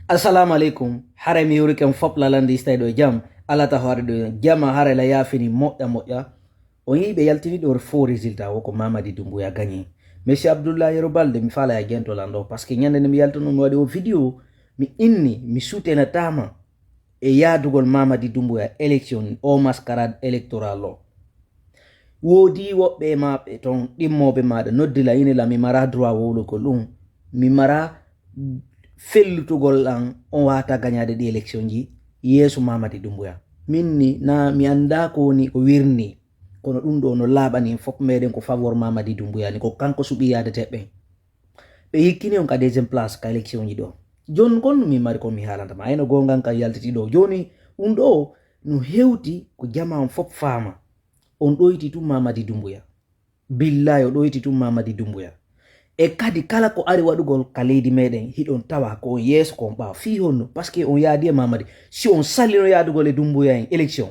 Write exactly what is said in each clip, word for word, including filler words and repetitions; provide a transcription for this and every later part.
Assalamu aleykum. Haray mi yurike on fop lalandi istay ɗo e jam. Alata hoore ɗo jama haray la yaafini moƴƴa moƴƴa. On yi'i ɓe yaltini ɗo faux résultat wo ko Mamadi Doumbouya gagné. Monsieur Abdoulaye Yero Balde, mi faala ya gento lan ɗo, parce que ñande nde mi yaltuno mi waɗi o vidéo, mi inni mi soutenatama e yaadugol Mamadi Doumbouya élection o mascarade électoral o. Woodi woɓɓe e maɓɓe ton ɗimmooɓe maaɗa noddi la ini la mi mara droit wowlugol ɗum. Mi mara fellutugol an on wata gañade ɗi élection ji yeeso Mamadi Doumbouya. Min ni na mi annda ko woni ko wirni, kono ɗum ɗo no laaɓani en fof meɗen ko favor Mamadi Doumbouya ni, ko kanko suɓi yaade teɓɓen. Ɓe hikkini on ka deuxième place ka élection ji ɗo. Jon kon mi mari kon mi haalanta ma, ayno gongan ka yaltiti ɗo. Joni ɗum ɗo no hewti ko jama on fof faama. On ɗoyti tun Mamadi Doumbouya. Billahi o ɗoyti tun Mamadi Doumbouya. E kadi kala ko ari waɗugol ka leydi meɗen, hiɗon tawa ko on yeeso ko on ɓaawo. Fii honno? Parce que on yaadi e Mamadi. Si on sallino yaadugol e Doumbouya en élection,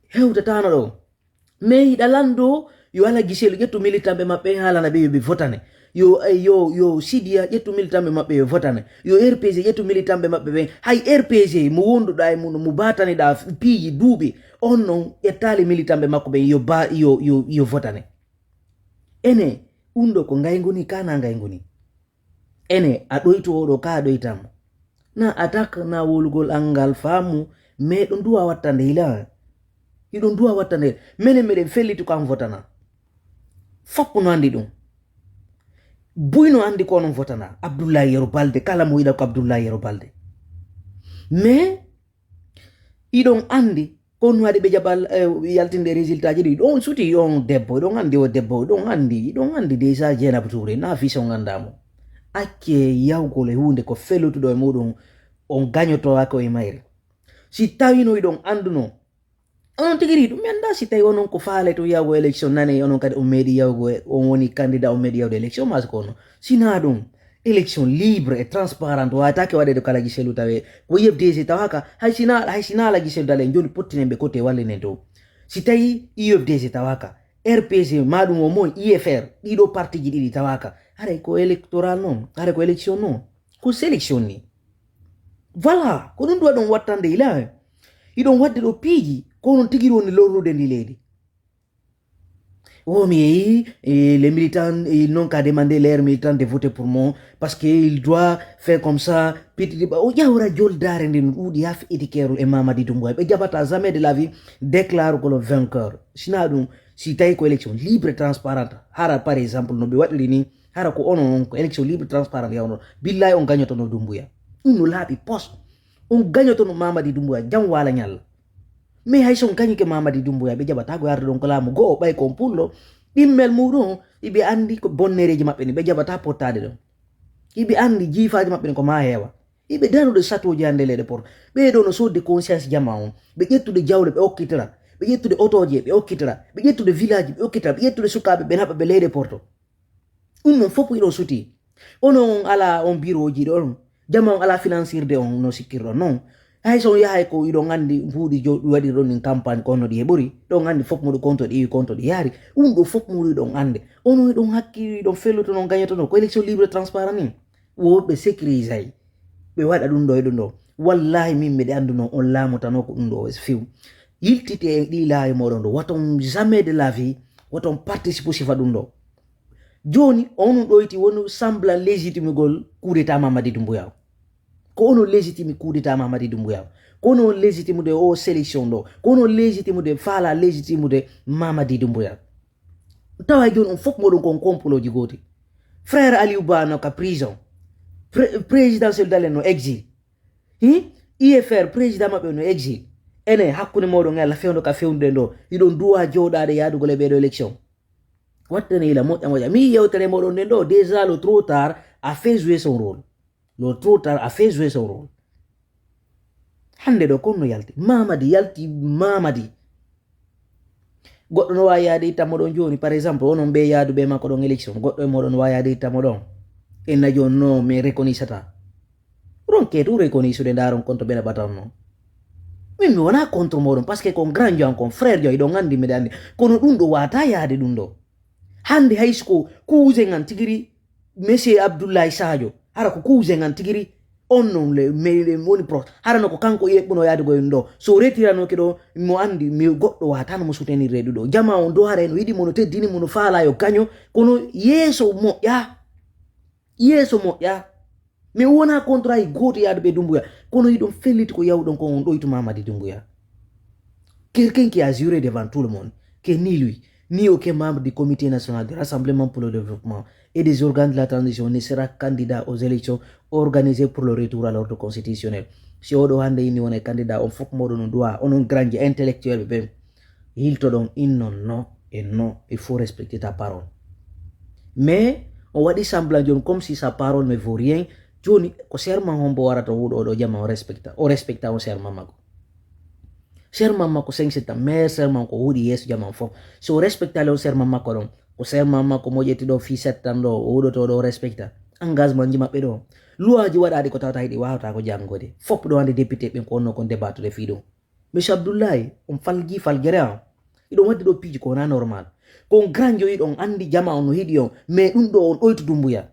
hewtatano ɗo. Mais hiɗa lando yo ala giselu ƴettu militanɓe maɓɓe haalana ɓe yo ɓe votane. Yo, eh, yo, yo Sidiya ƴettu militanɓe maɓɓe yo votane. Yo R P G ƴettu militanɓe maɓɓe ɓen. Hay R P G mo wonduɗa e mum, mo bataniɗa piiji duuɓi, on non ƴettali militanɓe makko ɓen yo ba, yo, yo, yo votane. Ene, ɗum ɗo ko ngayngu ni, ka na ngayngu ni? Ene, a ɗoyto oɗo ka a ɗoytamo. Na attaque, na wolugol angal faamu, mais ɗum duwa wattande hila. Hiɗum duwa wattande. Menen meɗen felliti ko an votana. Fop no andi ɗum. Buy no andi ko onon votana. Abdoulaye Yero Balde, kala mo yiɗa ko Abdoulaye Yero Balde. Mais, iɗon andi, ko ɗum waɗi ɓe jaɓal, eh, yaltinde résultat ji ɗi. Ɗon suti on debbo, ɗon andi o debbo, ɗon andi, ɗon andi déjà Dieynaba Touré, na fii si on anda mo. Acce yawgol e huunde ko fellutuɗo e muɗum, on gañoto ko e mayre. Si tawino iɗon anduno, onon tigi ri ɗum, mi anda si tawi onon ko faale to yawgo élection nane, onon kadi on meeɗi yawgo, on woni candidat, on meeɗi yawde élection, ma ko ono. Sina ɗum, élection libre et transparente wawatake waɗede kala giselu tawe ko U F D G tawaka, hay sina, hay sina la giselu dale joni pottinen ɓe kote wallinen to. Si tawi U F D G tawaka, R P G ma ɗum o mon U F R, ɗiɗo parti ji ɗiɗi tawaka, haray ko électoral non, haray ko élection non, ko sélection ni. Voilà, ko ɗum ɗo ɗon wattande ila. Iɗon wadde ɗo piiji, ko onon tigi woni lorrude ndi leydi. O mi yeyi, eh, les militants, ils n'ont qu'à demander leurs militants de voter pour moi, parce qu'il doit faire comme ça, pitidi ba, o ƴawra joldare nde no ɗuuɗi haa fi etiqueerol e Mamadi Doumbouya. Ɓe jaɓata jamais de la vie déclare ko le vainqueur. Sina ɗum, si tawi ko élection libre et transparente, hara par exemple no ɓe waɗiri ni, hara ko onon on ko élection libre transparente yawno, billahi on gañotono Doumbouya. Ɗum no laaɓi pos. On gañotono Mamadi Doumbouya jam wala ñalla. Mais hay so on gañike Mamadi Doumbouya, ɓe jaɓata ko yarde ɗon ko laamu go'o, ɓay ko on pullo. Ɗimmel muɗum, iɓe andi ko bonnereji maɓɓe ni, ɓe jaɓata pottade ɗon. Iɓe andi jiifaji maɓɓe ni ko ma heewa. Iɓe darude satoji hande leyɗe Porto. Ɓe ɗo no sodde conscience jama on. Ɓe ƴettude jawle ɓe okkitira. Ɓe ƴettude otoje ɓe okkitira. Ɓe ƴettude village ɓe okkitira. Ɓe ƴettude sukaɓe ɓe naɓa ɓe leyɗe Porto. Ɗum non fof iɗon suti. Onon on ala on biroji ɗon. Jama on ala financirde on no sikkirɗon non. Hay so on yahay ko iɗon andi mbuuɗi jo-, waɗirɗon ɗin campagne ko honno ɗi heɓori. Ɗon andi fof muɗum konto ɗi iwi konto ɗi yaari. Ɗum ɗo fof muɗum ɗon ande. Onon iɗon hakkili ɗon felluto non gañotono. Ko élection libre et transparent ni. Wo ɓe sécurisay. Ɓe waɗa ɗum ɗo e ɗum ɗo. Wallahi min mbiɗa anduno on laamotano ko ɗum ɗo few. Yiltite e ɗi laawi moɗon ɗo. Waton jamais de la vie. Waton participe sifa ɗum ɗo. Joni, on ɗoyti woni semblant légitimugol coup d'état Mamadi Doumbouya. Ko onon légitime coup d'état Mamadi Doumbouya. Ko onon légitimude o sélection ɗo. Ko onon légitimude faala légitimude Mamadi Doumbouya. Tawa joni on fof moɗon kon complotji gooti. Frère Aliou Ba no ka prison. Pré-, présidentiel dalen no exil. Hmm? U F R président maɓɓe no exil. Ene hakkunde moɗon e Allah fewndo ka fewndo ɗo. Iɗon duwa jooɗaade yaadugol e ɓeɗo élection. Wattane ila moƴƴa moƴƴa. Mi yewtere moɗon nden ɗo, déjà le trop tard a fait jouer son rôle. Le trop tard a fait jouer son rôle. Hande ɗo kon no yalti. Mamadi yalti Mamadi. Goɗɗo no wawi yaade itta moɗon joni, par exemple, onon ɓe yaaduɓe makko ɗon élection. Goɗɗo e moɗon no wawi yaade itta moɗon. Enna joni no mi reconnaissata. Ronke tu reconnaissude ndaron konto ɓe naɓata on non. Min mi wona contre moɗon, parce que kon grand jo an, kon frère jo, iɗon andi, miɗa andi. Kono ɗum ɗo wata yaade ɗum ɗo. Hande hay so ko cousin an tigiri, Monsieur Abdoulaye Sadio, Hara ko cousin an tigiri, on non le, me, le woni proche. Hara no ko kanko yeɓɓuno yaade ko en ɗo. So retiranoke ɗo, mo andi, mi goɗɗo wata no mo soutenir reedu ɗo. Jama on do hara no yiɗi mo, no teddini mo, no faala yo gaño, kono yeeso moƴƴa. Yeeso moƴƴa. Mi wona contre ay gooto yaade ɓe Dumbuya. Kono hiɗon felliti ko yawɗon ko on ɗoytu Mamadi Dumbuya. Quelqu'un qui a juré devant tout le monde que ni lui, ni aucun membre du Comité national de rassemblement pour le développement et des organes de la transition ne sera candidat aux élections organisées pour le retour à l'ordre constitutionnel. Si oɗo hande inni wona candidat, on fof moɗon no droit, onon grand intellectuel ɓe ɓen. Hiltoɗon innon non et non, il faut respecter ta parole. Mais on waɗi semblant joni comme si sa parole ne vaut rien. Joni ko serment hombo warata wuɗo ɗo jama o respecta, o respecta on serment makko. Serment makko cinq sept ans, mais serment ko wuɗi yeeso jama on fof. So o respecta le on serment makko ɗon, ko serment makko moƴƴete ɗo fi sept ans ɗo, o wuɗoto ɗo o respecta. Engagement ji maɓɓe ɗo. Luwaaji waɗaɗi ko tawata hiɗi wawata ko janngode. Fof ɗo hande député ɓen ko onno kon débattude fi ɗum. Monsieur Abdoulaye, on falji falgere an. Iɗon waddi ɗo piiji ko wona normal. Ko on granjo iɗon andi jama on no hiɗi on, mais ɗum ɗo on ɗoytu Dumbuya.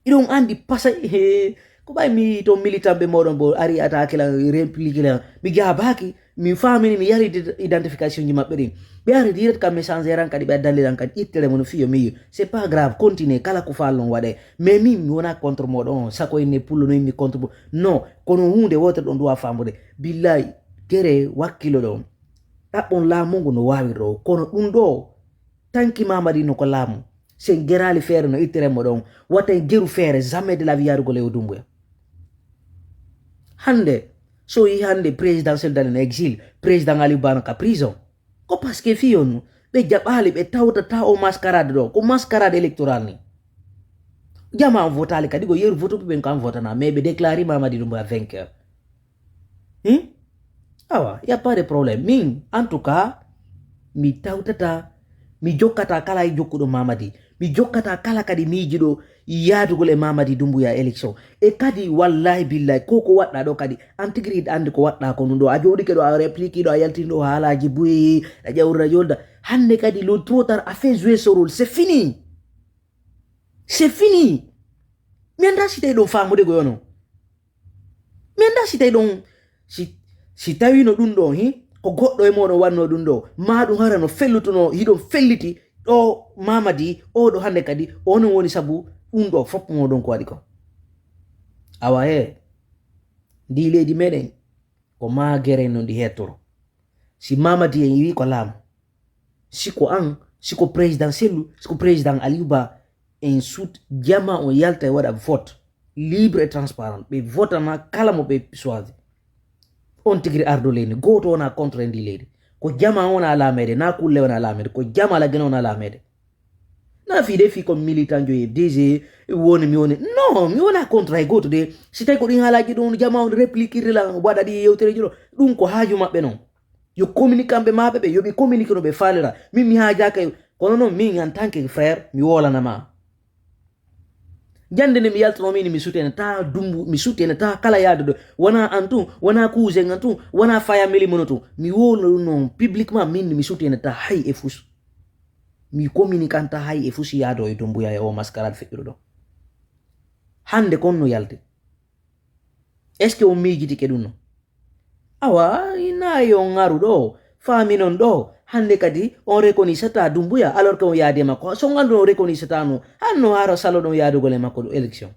Iɗon andi pasa, he, ko ɓay mi to militant ɓe moɗon bo ari attaque la, réplique la. Mi jabaki, mi famini, mi yari ide-, identification ji maɓɓe ɗin. Ɓe ari direct kam messenger an kadi ɓe addali lan kadi ittere mo no fiyo mi. C'est pas grave, continue, kala ko fallon waɗe. Mais min mi wona contre moɗon, sako enne pullo no mi contre mo. Non, kono hunde wotere ɗon duwa famude. Billahi, gere wakkilo ɗon. Ɗaɓɓon laamu ngu no waawirɗo, kono ɗum ɗo, tanki Mamadi no ko laamu. Sen geraali feere no ittiren mo ɗon, wata en geru feere, jamais de la vie yaadugol e o Dumbuya. Hannde, so yi hannde présidentiel dalen exil, président Aliou Ba no ka prison. Ko parce que fiyon ɓe jaɓaali, ɓe tawtata o mascarade ɗo, ko mascarade électoral ni. Jama on votaali kadi ko yeru vote ɓen ko an votana, mais ɓe déclari Mamadi Dumbuya vainqueur. Hmm? Awa, y a pas de problème. Min, en tout cas, mi tawtata, mi jokkata kala e jokkuɗo Mamadi. Mi jokkata kala kadi miijiɗo yaadugol e Mamadi Dumbuya élection. E kadi, wallahi billahi, ko ko waɗɗa ɗo kadi, an tigi riɗa andi ko waɗɗa ko ɗum ɗo. A jooɗike ɗo, a réplique ɗo, a yaltini ɗo haalaaji buyi, a ƴawrira yolda. Hannde kadi, le trop tard, a fait jouer ce rôle. C'est fini. C'est fini. Mi annda si tawi ɗon faamude goyono. Mi annda si tawi ɗon, si, si tawino ɗum ɗo, hi, ko goɗɗo e moɗon wanno ɗum ɗo, ma ɗum hara no fellutuno, hiɗon felliti ɗo Mamadi, o ɗo hannde kadi, onon woni sabu ɗum ɗo fof moɗon ko waɗi ko. Awa he, ndi leydi meɗen, ko ma gere no ndi hettoro. Si Mamadi en wi ko laamu, si ko an, si ko président Sellu, si ko président Aliou Ba, en sut jama on yalta e waɗa vote libre et transparent. Ɓe votana kala mo ɓe choisi. On tigiri ardo leydi, gooto wona contre e ndi leydi. Ko jama wona laamede, na kulle wona laamede, ko jama lagene wona laamede. Na fii de fii ko militant jo e D G woni mi woni. Non, mi wona contre hay gooto de. Si tawi ko ɗin haalaaji ɗon jama on répliquer la waɗa ɗi yewtere jiro. Ɗum ko haaju maɓɓe non. Yo communique kamɓe maɓɓe ɓe, yo ɓe communique no ɓe faalira. Min mi haajaaka e, kono non min en tant que frère, mi wolana ma. Jande nde mi yaltano min mi soutenata Dumbu, mi soutenata kala yaade ɗo. Wona an tun, wona cousin an tun, wona famille mono tun. Mi wolno ɗum non publiquement min mi soutenata hay e fus. Mi communiquanta hay e fusi yaado e Dumbuya e o mascarade feƴƴuɗo ɗo. Hannde kon no yalti. Est-ce que on miijitike ɗum no? Awa, ina e on aru ɗo, faaminon ɗo, hannde kadi on reconnaissata Dumbuya, alors que on yaadi e makko. So on anndu on reconnaissata no, hanno hara salo ɗon yaadugol e makko ɗo élection.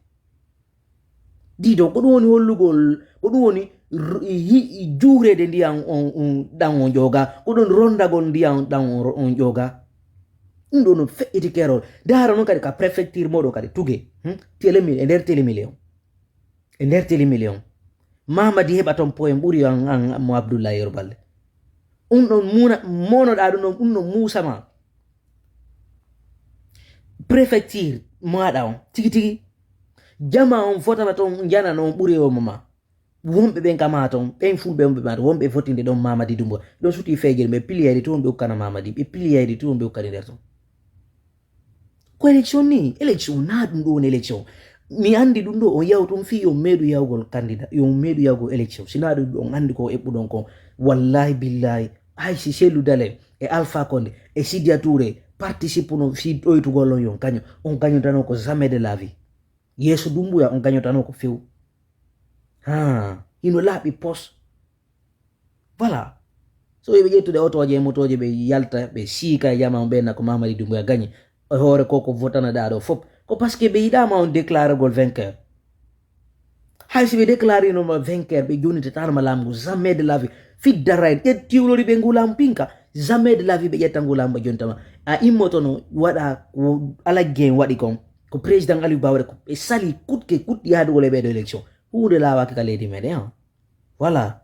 Dido, ko ɗum woni hollugol, ko ɗum woni r-, hi-, juureede ndiyan on, on, ɗan on jooga, ko ɗum rondagol ndiyan ɗan on, on jooga. Ɗum ɗo no feƴƴiti kerol. Ndaara noon kadi ka préfecture moɗon kadi tuge. Hmm? Télé mil-, e nder télé million. E nder télé million. Mamadi heɓa toon poyen ɓuri an, an mo Abdoulaye Yero Balde. Ɗum ɗon muna, monoɗa ɗum ɗon, ɗum ɗon muusa ma. Préfecture maɗa on, tigi tigi. Jama on votana toon, njana noon ɓuri o ma. Wonɓe ɓen kama toon, ɓen fulɓe wonɓe ma toon, wonɓe votinde ɗon Mamadi Dumbo. Ɗon suti feejere, ɓe piliyayde toon, ɓe ukkana Mamadi, ɓe piliyayde toon, ɓe ukkani nder toon. Ko élection ni, élection na ɗum ɗo woni élection. Mi anndi ɗum ɗo, on yaw ɗum fii yo meeɗu yawgol candidat, yo meeɗu yawgol élection. Si na ɗum ɗo, on anndi ko eɓɓuɗon kon. Wallahi billahi, hay si Cellou Dalein e Alpha Condé e Sidia Touré participe no fii ɗoytugol on yon kañum, on kañum tan on ko jamais de la vie. Yeeso Dumbuya on gañotanoo ko few. Ha, hino laaɓi pos. Voilà. So ɓe ƴettude otooje e motooje, ɓe yalta, ɓe siika e jama on, ɓe na ko Mamadi Dumbuya gañi. E hoore ko ko votana ɗaa ɗo fof. Ko parce que ɓe yiɗaama on déclaragol vainqueur. Hay si ɓe déclaré no ma vainqueur, ɓe jonitataano ma laamu ngu, jamais de la vie. Fit daray, ƴet tiwlori ɓe ngu laamu pinka, jamais de la vie ɓe ƴetta ngu laamu ɓe jonitama. A immotono waɗa ko Alhaji Dieng waɗi kon, ko président Aliou Ba waɗi ko, ɓe sali kutke kut yaadugol e ɓeeɗo élection. Huunde laawaaki ka leydi meɗen, ha. Voilà.